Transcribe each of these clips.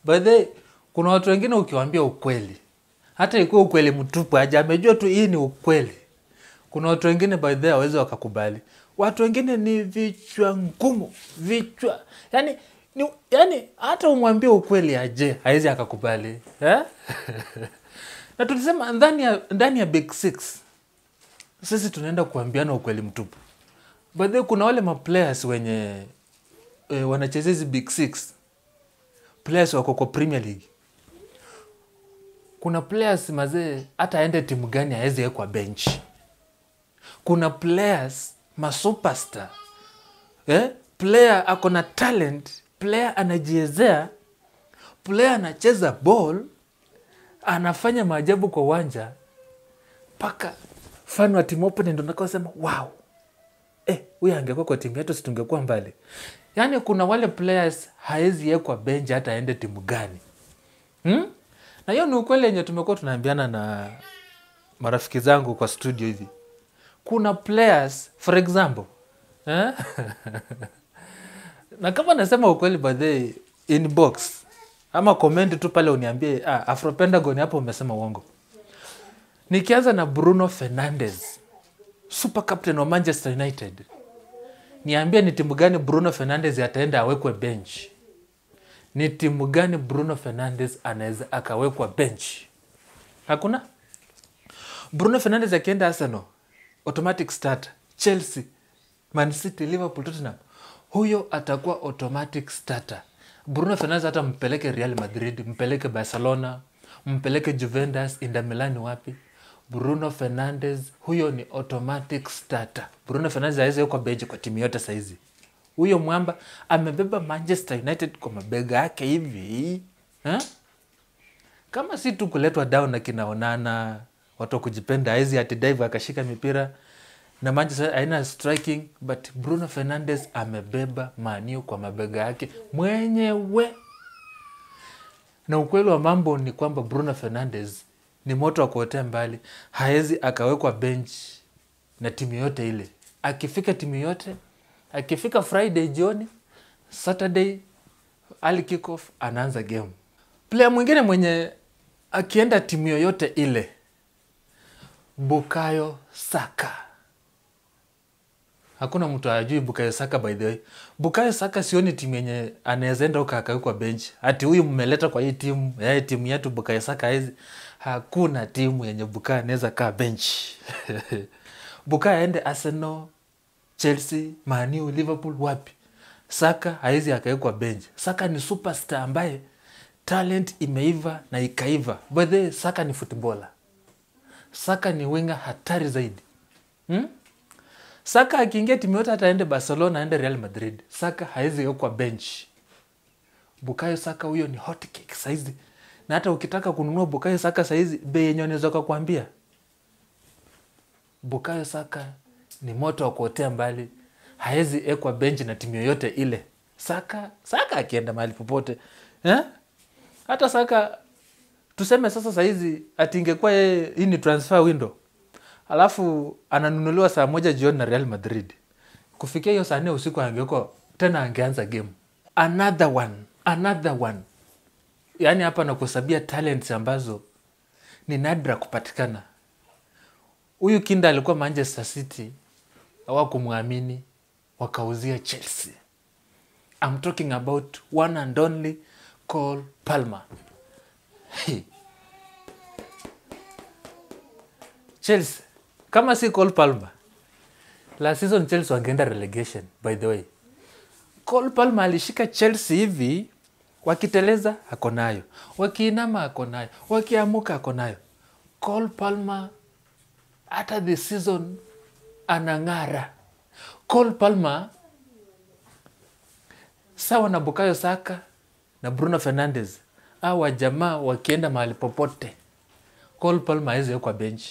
By the way, kuna watu wengine ukiwaambia ukweli, hata ikuwa ukweli mtupu, aje amejua tu hii ni ukweli. Kuna watu wengine by the way hawezi wakakubali. Watu wengine ni vichwa ngumu, vichwa. Yaani hata umwambie ukweli aje, hawezi akakubali. Eh? Na tulisema ndani ya Big Six sisi tunaenda kuambiana ukweli mtupu. By the way, kuna wale ma players wenye wanacheza hizi Big Six. Players wako kwa Premier League. Kuna players mazee hata aende timu gani haezi wekwa bench. Kuna players ma superstar. Player ako na talent, player anajiezea, player anacheza ball, anafanya maajabu kwa uwanja paka fan wa team opponent ndio anasema wow. Huyu angekuwa kwa timu yetu situngekuwa mbali. Yaani kuna wale players haezi wekwa bench hata aende timu gani. Na hiyo ni ukweli yenye tumekuwa tunaambiana na marafiki zangu kwa studio hivi. Kuna players, for example, Na kama nasema ukweli by the way, inbox ama comment tu pale uniambie, Afro Pentagon hapo umesema uongo. Nikianza na Bruno Fernandes, super captain wa Manchester United. Niambie ni timu gani Bruno Fernandes ataenda awekwe bench? Ni timu gani Bruno Fernandes anaweza akawekwa bench? Hakuna. Bruno Fernandes akienda Arsenal, automatic start. Chelsea, Man City, Liverpool, Tottenham, huyo atakuwa automatic starter. Bruno Fernandes hata mpeleke Real Madrid, mpeleke Barcelona, mpeleke Juventus, Inter Milan, wapi? Bruno Fernandes huyo ni automatic starter. Bruno Fernandes hawezi kuwa bench kwa timu yote saizi. Huyo mwamba amebeba Manchester United kwa mabega yake hivi. Kama si tu kuletwa down na kina Onana, watu wa kujipenda, hawezi ati dive akashika mipira. Na Manchester haina striking, but Bruno Fernandes amebeba Man U kwa mabega yake mwenyewe. Na ukweli wa mambo ni kwamba Bruno Fernandes ni moto wa kuotea mbali. Haezi akawekwa bench na timu yote ile. Akifika timu yote, akifika Friday jioni, Saturday early kickoff anaanza game. Player mwingine mwenye akienda timu yoyote ile, Bukayo Saka. Hakuna mtu ajui Bukayo Saka by the way. Bukayo Saka sioni timu yenye anaweza enda huko akawekwa bench. Ati huyu mmeleta kwa hii timu, timu yetu Bukayo Saka hizi. Hakuna timu yenye Bukayo anaweza kaa bench. Bukayo aende Arsenal, Chelsea, Man U, Liverpool, wapi? Saka haezi akawekwa bench. Saka ni superstar ambaye talent imeiva na ikaiva. By the way, Saka ni footballer. Saka ni winger hatari zaidi. Saka akiingia timu yote, hata aende Barcelona, aende Real Madrid, Saka haezi wekwa bench. Bukayo Saka huyo ni hot cake saizi. Na hata ukitaka kununua Bukayo Saka saizi, bei yenye wanaweza kukuambia. Bukayo Saka ni moto wa kuotea mbali. Haezi wekwa bench na timu yoyote ile. Saka akienda mahali popote. Hata Saka tuseme sasa saizi ati ingekuwa yeye hii ni transfer window. Alafu ananunuliwa saa 1 jioni na Real Madrid. Kufikia hiyo saa 4 usiku angekuwa tena angeanza game. Another one, another one. Yaani hapa nakusabia talents ambazo ni nadra kupatikana. Huyu kinda alikuwa Manchester City, hawakumwamini, wakauzia Chelsea. I'm talking about one and only Cole Palmer. Hey. Chelsea, kama si Cole Palmer, last season Chelsea wangeenda relegation, by the way. Cole Palmer alishika Chelsea hivi, wakiteleza ako nayo, wakiinama ako nayo, wakiamuka ako nayo. Cole Palmer hata this season anang'ara. Cole Palmer sawa na Bukayo Saka na Bruno Fernandes, hawa jamaa wakienda mahali popote, Cole Palmer hawezi wekwa bench.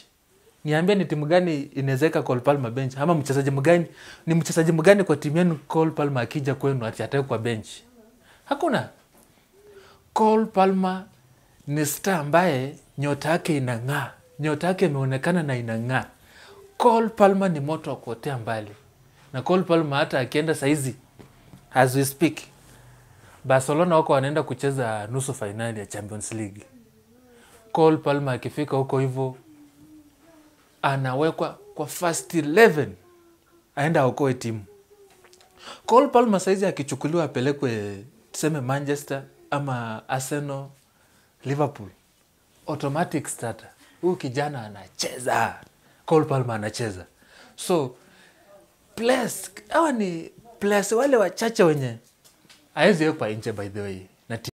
Niambie ni timu gani inaweza Cole Palmer bench, ama mchezaji mgani, ni mchezaji mgani kwa timu yenu Cole Palmer akija kwenu ati atawekwa bench? Hakuna. Cole Palmer ni star ambaye nyota yake inang'aa. Nyota yake imeonekana na inang'aa. Cole Palmer ni moto wa kuotea mbali. Na Cole Palmer hata akienda saizi as we speak, Barcelona wako wanaenda kucheza nusu fainali ya Champions League. Cole Palmer akifika huko hivyo anawekwa kwa first 11 aenda aokoe timu. Cole Palmer saizi akichukuliwa apelekwe tuseme Manchester ama Arsenal, Liverpool, automatic starter. Huyu kijana anacheza. Cole Palmer anacheza. So players hawa ni players wale wachache wenye haezi wekwa nje, by the way, na